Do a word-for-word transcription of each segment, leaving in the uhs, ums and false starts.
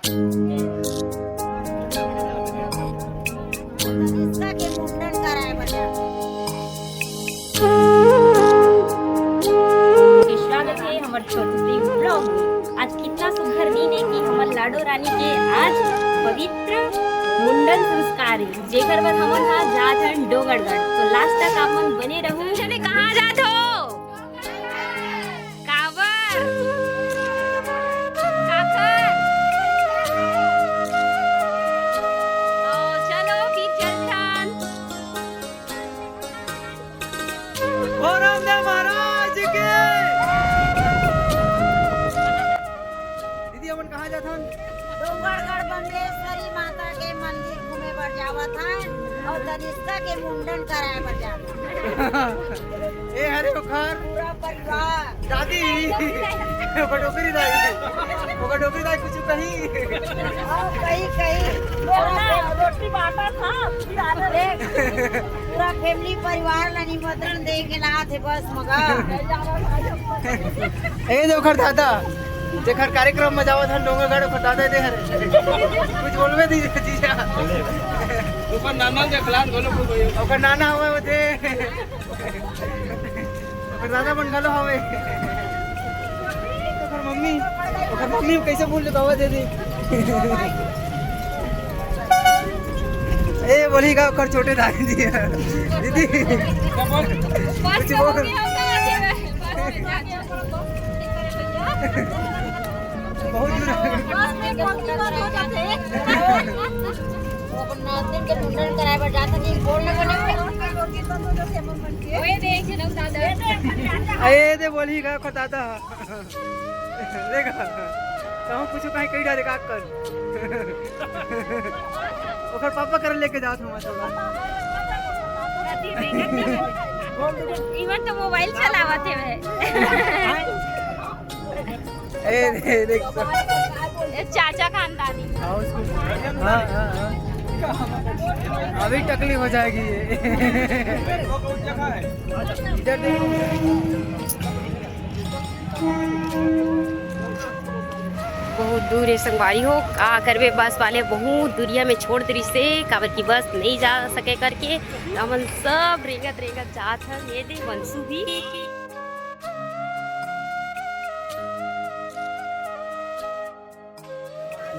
तनिष्का के मुंडन कराए बर जात। स्वागत हे हमर छोटे से vlog में। आज कितना सुघर दिन हे कि हमर लाडो रानी के आज पवित्र मुंडन संस्कार हे, जेकर बर हमन हा जात हन डोंगरगढ़। तो last तक आप मन बने रहू। चले, कहाँ जात हो? काबर? काकर? ओ, चलो फिर चलथन। बोल रामदेव महाराज के। दीदी, हमन कहाँ जाथन? डोंगरगढ़ बमलेश्वरी माता के मंदिर घूमे बर जावत हन और तनिष्का के मुंडन कराए बर जात हन। ए हरे ओखर पूरा परिवार। दादी, ओकर डोकरी दाई, ओकर डोकरी दाई कुछ कही। हाँ, कही, कही। रोटी बांटा था, फिर आने देख। पूरा family परिवार ला निमंत्रण दे के लात हे बस मगा। ए दे ओखर दादा, जेखर कार्यक्रम में जावत हन डोंगरगढ़, ओखर दादा दे हरे। कुछ बोलबे दी जीजा। ओकर नाना देखलान घलो कुछ होई। ओकर नाना हवे ओदे। ओकर दादा मन घलो हवे। ओकर मम्मी, ओकर मम्मी कैसे बोल लेता हवा दे दी। ए बोली का ओकर छोटे दाई जी। दीदी। कुछ बोल। बहुत दूर। अपन नातिन के मुंडन कराए बर जात हन, बोल न बने। ओए देख, जनम दादा। ए दे बोली का ओकर दादा। देखा, कहूँ कुछ कहीं कही डाले का कर। ओकर पापा कर लेके जात हमारे थोड़ा। इवन तो मोबाइल चलावत हे वह। ए, ए, देख। ए, चाचा खानदानी। हाँ, उसको, हाँ, हाँ, हाँ। अभी टकली हो जाएगी ये। इधर देखो। बहुत दूर हे संगवारी हो, का करबे, बस वाले बहुत दूरिया में छोड़ दिस हे, काबर कि बस नहीं जा सके करके हमन सब रेंगत रेंगत जात हन। ये दे वंशु भी।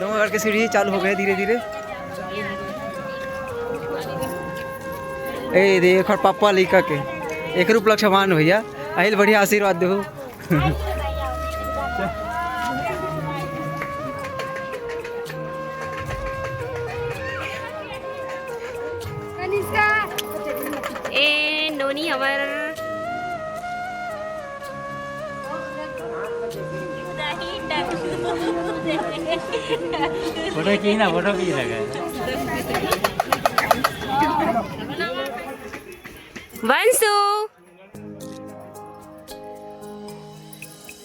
डोंगरगढ़ के सीढ़ी चालू हो गए धीरे धीरे। ए दे, एकर पापा लइका के, एकर उपलक्ष्य मान भैया, अहिल बढ़िया आशीर्वाद देहु। ए नोनी हमर। फोटो की ना, फोटो की लगा। वंशु,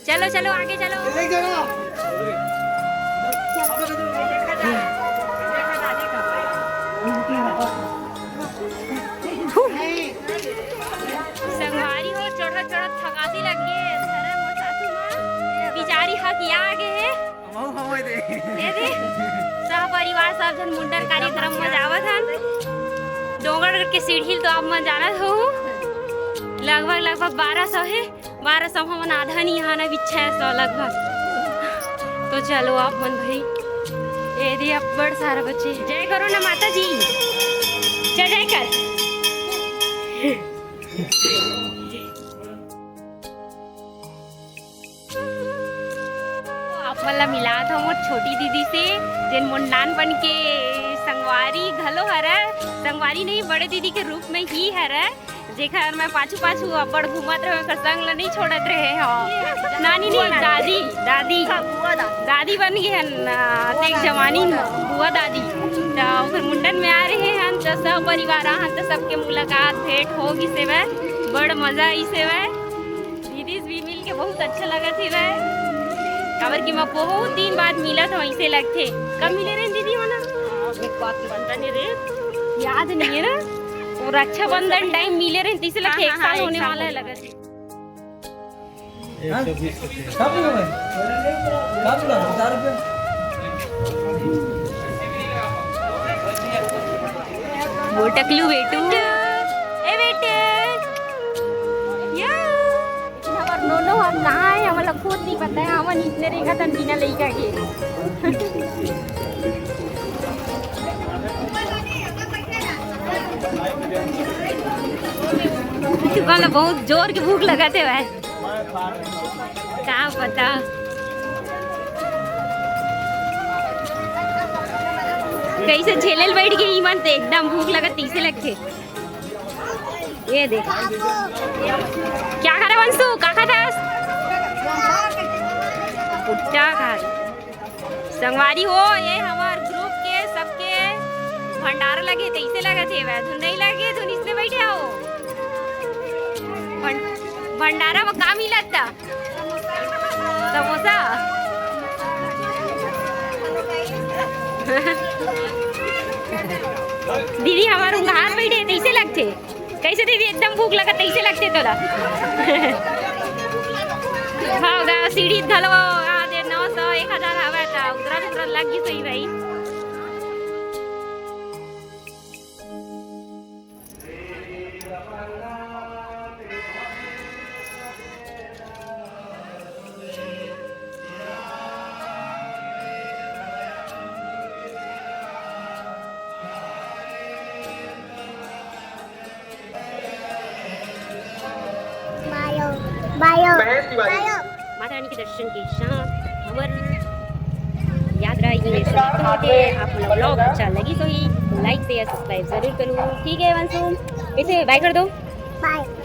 चलो, चलो, आगे चलो। संगवारी हो, चढ़त चढ़त थकासी लगे, धरम और सासू माँ बिचारी हकिया गे हे। ए दे, सह परिवार सब झन मुंडन कार्यक्रम में जावत हन। डोंगरगढ़ के सीढ़ी तो आप मन जानत हो, लगभग, लगभग बारह सौ हे। बारह सौ हमन आधा नहीं, यहाँ ना बिच्छा है सौ लगभग। तो चलो आप मन भाई, ए दे अब्बड़ सारा बच्चे। जय करो ना माता जी, जय जय कर। आप मन ला मिलात हव मोर छोटी दीदी से, जेन मोर नानपन के संगवारी घलो हरय, संगवारी नहीं, बड़े दीदी के रूप में ही हरय। जेकर मैं पाछू पाछू अब्बड़ घूमत रहे, ओकर संग ल नहीं छोड़त रहे हो। नानी नहीं, दादी, दादी, दादी बन गई है ना, तेक जमानी में बुआ दादी। त ओकर मुंडन में आ रहे हैं, त सब परिवार आहन, त सबके मुलाकात भेंट हो गई सेवय, बड़ मजा आई सेवय। दीदी से भी मिल के बहुत अच्छा लगत हेवय, काबर कि मैं बहुत दिन बाद मिलत हव, ऐसे लगथे। कब मिले रहे दीदी मन? एक बात बनता नहीं रे, याद नहीं है ना। वो रक्षाबंधन टाइम मिले रहे, तीसरे हाँ, एक हाँ, साल हाँ, होने वाला है लगत है। एक सौ बीस रुपये। कब नहीं हुआ? कब ना? हजार रुपये। ओ टकलू बेटू, ए बेटे, या। हमर नोनो हर कहाँ है, हमन ला खुद नहीं पता है, हमन इतने रेंगा तन बिना लइका के। तुमन ला बहुत जोर के भूख लगत है भाई। का पता कैसे झेलल बैठ गई मन, ते एकदम भूख लगत तैसे लगथे। ये देख, क्या खा रहा वंशु, का खा रहा? भुट्टा खा रहा। संगवारी हो, ये हमार ग्रुप के सबके भंडारा लगे, तैसे लगत हे वह। धुन नहीं लगे, धुन इसने बैठे हो। भं-, भंडारा में का मिलत था? समोसा। दीदी हमार उंघार बैठे, तैसे लगथे। कैसे दीदी, एकदम भूख लगा, तैसे लगथे तोला? हाँ, गा, सीढ़ी घलो, आ दे, नौ सौ, एक हजार हवा था, उतरत उतरत लग गई सही भाई। Bio, bio, bio. Mata Rani के दर्शन के साथ हमर यात्रा ये समाप्त होते। आप मन ला vlog अच्छा लगी तो ही like, share, subscribe जरूर करूँ। ठीक है वंशु, इसे bye कर दो। बाय।